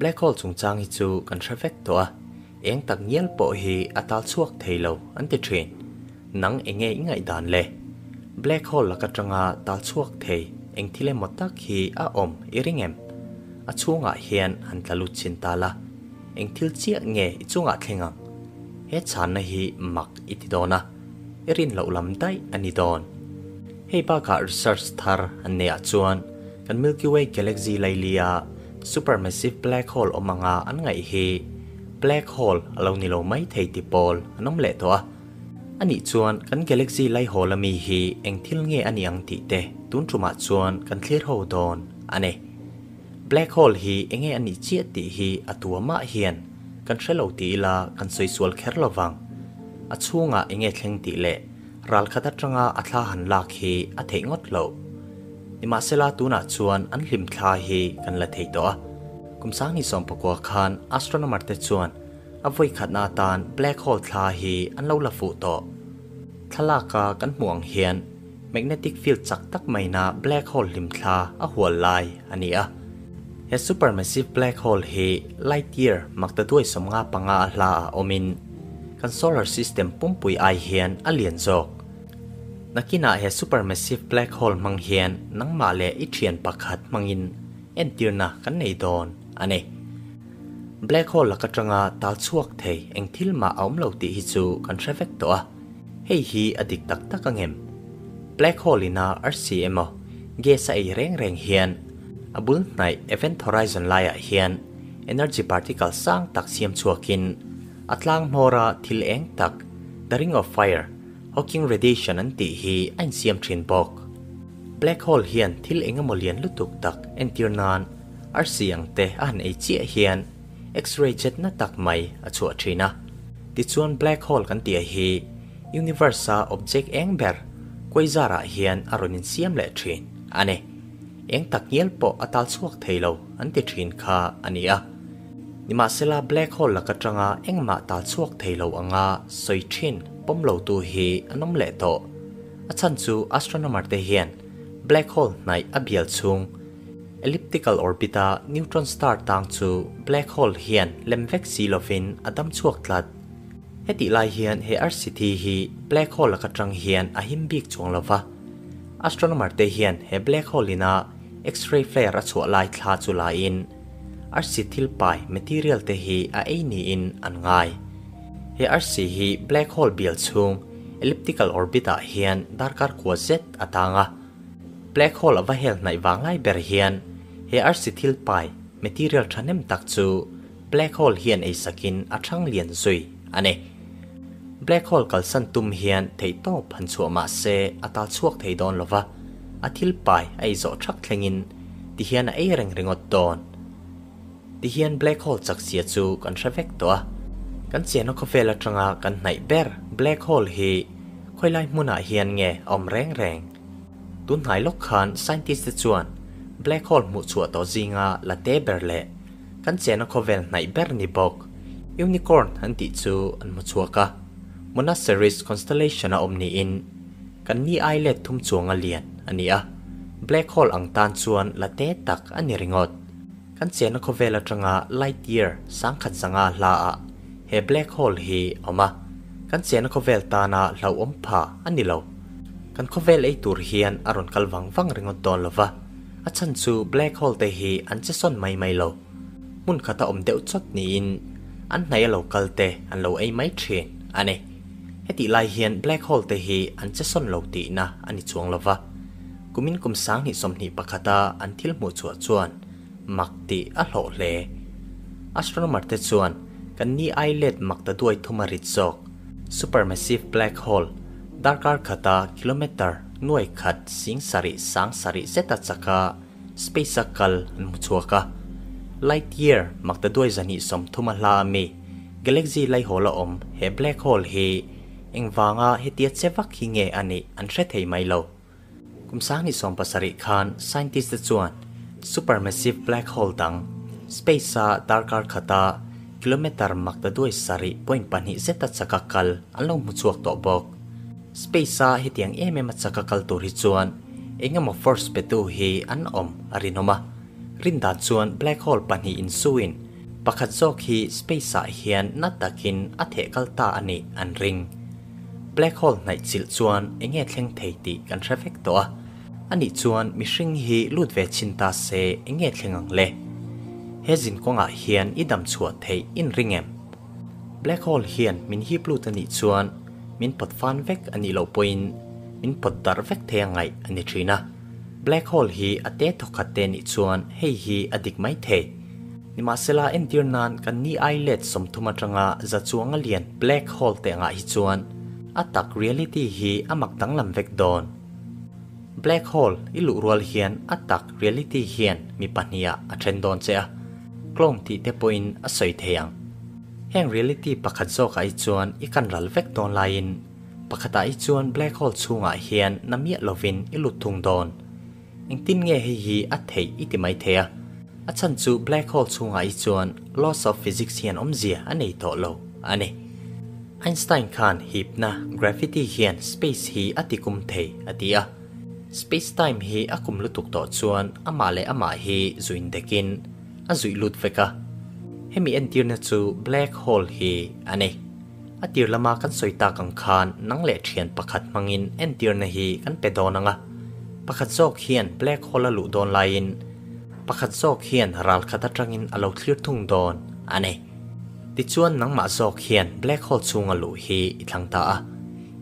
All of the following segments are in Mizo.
Black hole chungchang hi chu kan hre vek tawh a, eng tak ngial pawh hi a tal chhuak thei lo an ti thin. Nang enge i ngaihdan le? Black hole lak atanga tal chhuak thei eng thil emaw tak hi a awm i ring em? A chhungah hian han tla lut chin ta la, eng thil chiah nge i chungah thleng ang? He chhanna hi mak i ti dawn a, i rin loh lam daih a ni dawn. Hei bakah research thar an neihah chuan kan Milky Way galaxy lailia supermassive black hole awm anga an ngaih hi black hole a lo ni lo mai thei ti pawl an awm leh tawh a. A nih chuan kan galaxy laihawl ami hi eng thil nge a nih ang tih te tun tumah chuan kan thlir ho dawn a ni. Black hole hi enge a nih chiah tih hi a tuamah hian kan hre lo ti ila kan sawi sual kher lo vang. A chhungah enge thleng tih leh ral khat atanga a thla han lak hi a theih ngawt loh. Nimahsela tunah chuan an hlim thla hi kan la thei tawh a. Kum 2019 khan astronomer te chuan a vawi khatna atan black hole thla hi an lo la fuh tawh. Thlalaka kan hmuh ang hian magnetic field chak tak maina black hole hlim thla a hual lai a ni a. He supermassive black hole hi light year maktaduai 95 a hla a awmin kan solar system pumpui ai hian a lian zawk. Nakinah he supermassive black hole hmang hian nangmah leh i thian pakhat hmangin entirna kan nei dawn a ni. Black hole lak atanga tal chhuak thei eng thil mah a awm lo tih hi chu kan hre vek tawh a. Hei hi a dik tak tak angem? Black hole ina arsi emaw gas a ei reng reng hian a bul hnaih event horizon laiah hian energy particle sang tak siam chhuakin a tlang hmawra thil eng tak the ring of fire Hawking radiation an tih hi a insiam thin bawk. Black hole hian thil engemaw lian lutuk tak entir nan arsi ang te a han ei chiah hian X-ray jet na tak mai a chhuah thin a. Tichuan black hole kan tih hi universe a object eng ber quasar ah hian a rawn insiam leh thin a ni. Eng tak ngial pawh a tal chhuak thei lo an ti thin kha a ni a. Nimahsela black hole lak atanga engmah tal chhuak thei lo anga sawi thin pawm lo tu hi an awm leh tawh. A chhan chu astronomer te hian black hole hnaih a bial chhung elliptical orbit a neutron star tang chu black hole hian lem vek si lovin a dam chhuak tlat. Hetih lai hian he arsi thi hi black hole lak atang hian a him bik chuang lova. Astronomer te hian he black hole ina X-ray flare a chhuah lai thla chu laiin arsi thil pai material te hi a ei niin an ngai. He arsi hi black hole bial chhung elliptical orbit ah hian darkar kua zet a tang a. Black hole ava hel hnaih vang lai ber hian he arsi thil pai material thahnem tak chu black hole hian ei sakin a thang lian zui a ni. Black hole kalsan tum hian theihtawp han chhuah mah se a tal chhuak thei dawn lova, a thil pai a ei zawh thak thlengin ti hian a ei reng ringawt dawn. Ti hian black hole chak zia chu kan hre vek tawh a. Kan chiahna khawvel atanga kan hnaih ber black hole hi khawilai hmunah hian nge a awm reng reng. Tun hnai lawk khan scientist te chuan black hole hmuh chhuah tawh zinga la te ber leh kan chiahna khawvel hnaih ber ni bawk unicorn an tih chu an hmu chhuak a. Monoceros constellation a awm niin kan ni ai let thum chuanga lian a ni a. Black hole ang tan chuan la te tak a ni ringawt. Kan chiahna khawvel atanga light year 1015 hla ah he black hole hi awm a. Kan chiahna khawvel tana hlauhawm pha a ni lo. Kan khawvel ei tur hian a rawn kal vang vang ringawt dawn lova. A chhan chu black hole te hi an che sawn mai mai lo. Hmun khata awm deuh chawt niin an hnaih a lo kal te an lo ei mai thin a ni. Hetih lai hian black hole te hi an che sawn lo tihna a ni chuang lova. Kumin kum 2021 a an thil hmuh chhuah chuan mak tih a hlawh hle. Astronomer te chuan kan ni ai let mak ta duai thuma rit zawk supermassive black hole darkar khata kilometer nuai khat sing sarih sang sarih zeta chaka space a kal an hmu chhuak a. Light year mak ta duai 230 a hla ami galaxy laihawl a awm he black hole hi engwanga hetia chewak hi nge ani an hre thei mai lo. Kum 2017 khan scientist te chuan supermassive black hole dang space a darkar khata kilometer mak ta duai sarih point pahnih zeta chaka kal an lo hmu chhuak tawh bawk. Space a hetiang em em a chaka kal tur hi chuan engemaw force pe tu hi an awm a rinawm a. Rin dan chuan black hole pahnih insuin. Pakhat zawk hi space ah hian na takin a theh kal ta a nih an ring. Black hole hnaih chilh chuan enge thleng thei tih kan hre vek tawh a. Anih chuan mihring hi lut ve chhin ta se enge thleng ang le? He zin kawngah hian i dam chhuah theih in ring em? Black hole hian min hip lut anih chuan min pawt fan vek anih loh pawhin min pawt darh vek thei a ngaih a ni thin a. Black hole hi a te thawkhat te nih chuan hei hi a dik mai thei. Nimahsela entir nan kan ni ai let 30 atanga za chuang a lian black hole te angah hi chuan a tak reality hi a mak danglam vek dawn. Black hole i luh rual hian a tak reality hian mi pahniha a then dawn che a, clone tih te pawhin a sawi thei ang. Heng reality pakhat zawkah hi chuan i kan ral vek dawn laiin pakhatah hi chuan black hole chhungah hian na miah lovin i lut thung dawn. Engtin nge hei hi a theih i ti mai thei a, a chhan chu black hole chhungah hi chuan laws of physics hian awmzia a nei tawh lo a ni. Einstein khan hipna, gravity, hian space hi a ti kum thei a ti a. Space time hi a kum lutuk tawh chuan amah leh amah hi zuin dekin a zuih lut vek a. Hemi entirna chu black hole hi a ni. A tir lama kan sawi tak ang khan nang leh thian pakhat hmangin entirna hi kan pe dawn ang a. Pakhat zawk hian black hole a luh dawn laiin pakhat zawk hian ral khat atangin a lo thlir thung dawn a ni. Tichuan nangmah zawk hian black hole chhunga luh hi i thlang ta a.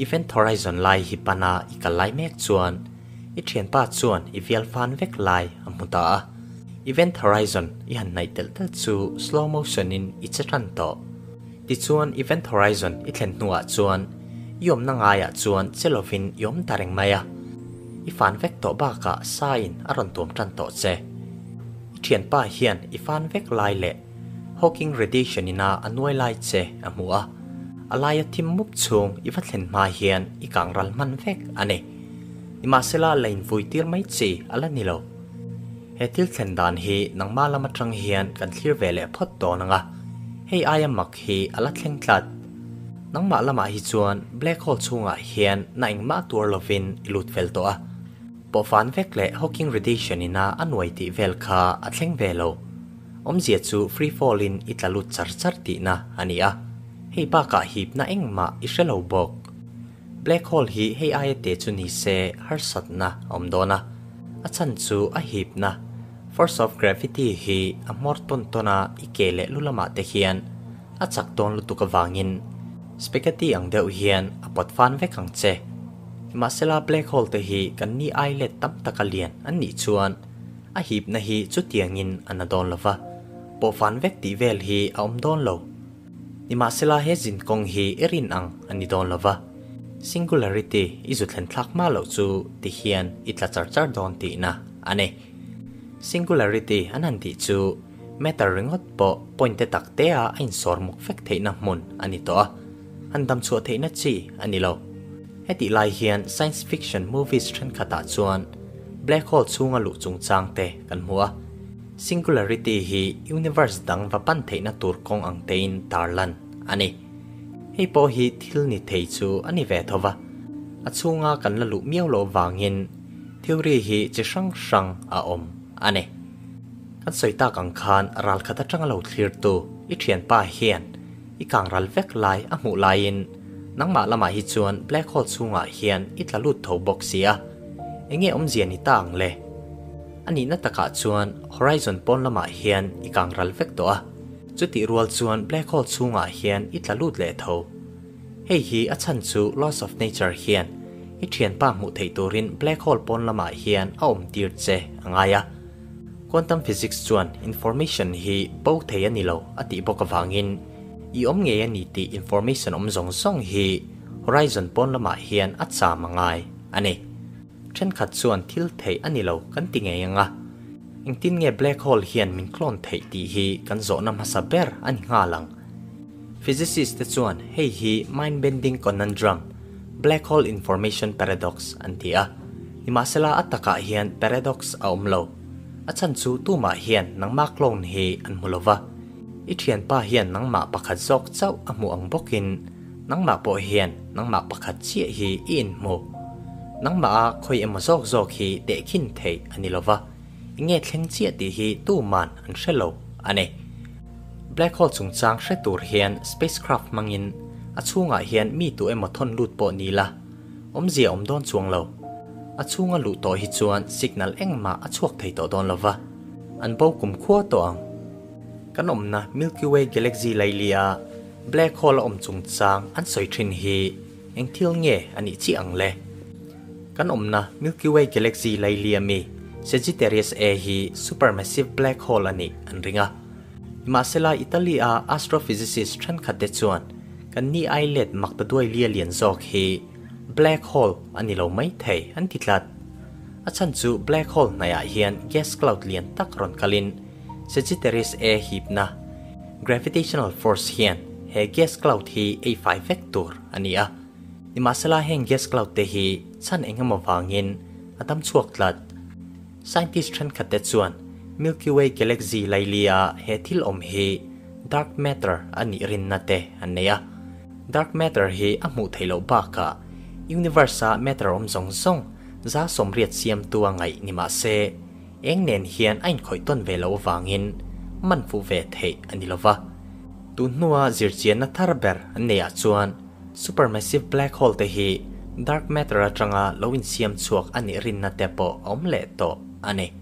Event horizon lai hi pana i kal lai mek chuan i thianpa chuan i vial fan vek lai a hmu ta a. Event horizon i han hnaih telh telh chu slow motion in i che tan tawh. Tichuan event horizon i thlen hnuah chuan i awmna ngaiah chuan che lovin i awm ta reng mai a. I fan vek tawh bakah sa in a rawn tuam tan tawh che. I thianpa hian i fan vek lai leh Hawking radiation ina a nuai lai che a hmu a. A laia thim mup chhung i va thlen hma hian i kang ral hman vek a ni. Nimahsela la invui tir mai chi a la ni lo. He thil thlen dan hi nangmah lam atang hian kan thlir ve leh phawt dawn ang a, hei aia mak hi a la thleng tlat. Nangmah lamah hi chuan black hole chhungah hian na engmah tuar lovin i lut fel tawh a. Pawhfan vek leh Hawking radiation ina a nuai tih vel kha a thleng ve lo. Awmzia chu free fall in i tla lut char char tihna a ni a, hei bakah hipna engmah i hre lo bawk. Black hole hi hei aia te chu ni se harsatna a awm dawn a, a chhan chu a hipna, force of gravity, hi a hmawr tawn tawn a i ke leh lu lamah te hian a chak dawn lutuk avangin spaghetti ang deuh hian a pawt fan vek ang che. Nimahsela black hole te hi kan ni ai let tam taka lian an nih chuan a hipna hi chutiangin a na dawn lova, pawhfan vek tih vel hi a awm dawn lo. Nimahsela he zinkawng hi i rin ang a ni dawn lova, singularity i zu thlen thlak hma loh chu ti hian i tla char char dawn tihna a ni. Singularity an han tih chu matter ringawt pawh point te tak te a a insawr muk vek theihna hmun a ni tawh a, han dam chhuah theihna chi a ni lo. Hetih lai hian science fiction movies thenkhatah chuan black hole chhunga luh chungchang te kan hmu a. Singularity hi universe dang va pan theihna tur kawng ang tein tarlan a ni. Hei pawh hi thil ni thei chu a ni ve tho va, a chhunga kan la luh miau loh vangin theory hi chi hrang hrang a awm a ni. Kan sawi tak ang khan ral khat atanga lo thlirtu i thianpa hian i kang ral vek lai a hmuh laiin nangmah lamah hi chuan black hole chhungah hian i tla lut tho bawk si a, enge awmzia ni ta ang le? A nihna takah chuan horizon pawn lamah hian i kang ral vek tawh a, chutih rual chuan black hole chhungah hian i tla lut leh tho. Hei hi a chhan chu laws of nature hian i thianpa hmuh theih turin black hole pawn lamah hian a awm tir che a ngai a. Quantum physics chuan information hi bo thei a ni lo a tih bawk avangin i awm ngei a ni tih information awm zawng zawng hi horizon pawn lamah hian a cham a ngai a ni. Thenkhat chuan thil theih a ni lo kan ti ngei ang a, engtin nge black hole hian min clone theih tih hi kan zawhna hmasa ber a ni nghal ang. Physicist te chuan hei hi mind-bending conundrum, black hole information paradox an ti a, nimahsela a takah hian paradox a awm lo. A chhan chu tumah hian nangmah clone hi an hmu lova, i thianpa hian nangmah pakhat zawk chauh a hmuh ang bawkin nangmah pawh hian nangmah pakhat chiah hi i inhmu. Nangmah a khawi emaw zawk zawk hi tehkhin theih a ni lova, enge thleng chiah tih hi tuman an hre lo a ni. Black hole chungchang hre tur hian spacecraft hmangin a chhungah hian mi tu emaw thawn lut pawh ni la, awmzia awm dawn chuang lo. A chhunga luh tawh hi chuan signal engmah a chhuak thei tawh dawn lo va, an bo kum khua tawh ang. Kan awmna Milky Way galaxy lailia black hole a awm chungchang an sawi thin hi eng thil nge a nih chiah ang le? Kan awmna Milky Way galaxy lailia mi Sagittarius A hi supermassive black hole a nih an ring a. Nimahsela Italy-a astrophysicist thenkhatte chuan kan ni ai let maktaduai lia lian zawk hi black hole a ni lo mai thei an ti tlat. A chhan chu black hole hnaihah hian gas cloud lian tak rawn kalin Sagittarius A hipna gravitational force hian he gas cloud hi ei fai vek tur a ni a. Nimahsela heng gas cloud te hi chhan eng emaw vangin a dam chhuak tlat. Scientist thenkhatte chuan Milky Way galaxy lailia he thil awm hi dark matter a nih rinna te an nei a. Dark matter hi a hmuh theih loh bakah universe-a matter awm zawng zawng 80% siamtu a ngaih ni mah se eng nen hian a inkhawih tawn ve loh avangin man fuh ve theih a ni lova. Tun hnua zirchianna thar ber an neihah chuan supermassive black hole te hi dark matter atanga lo insiam chhuak a nih rinna te pawh a awm leh tawh a ni.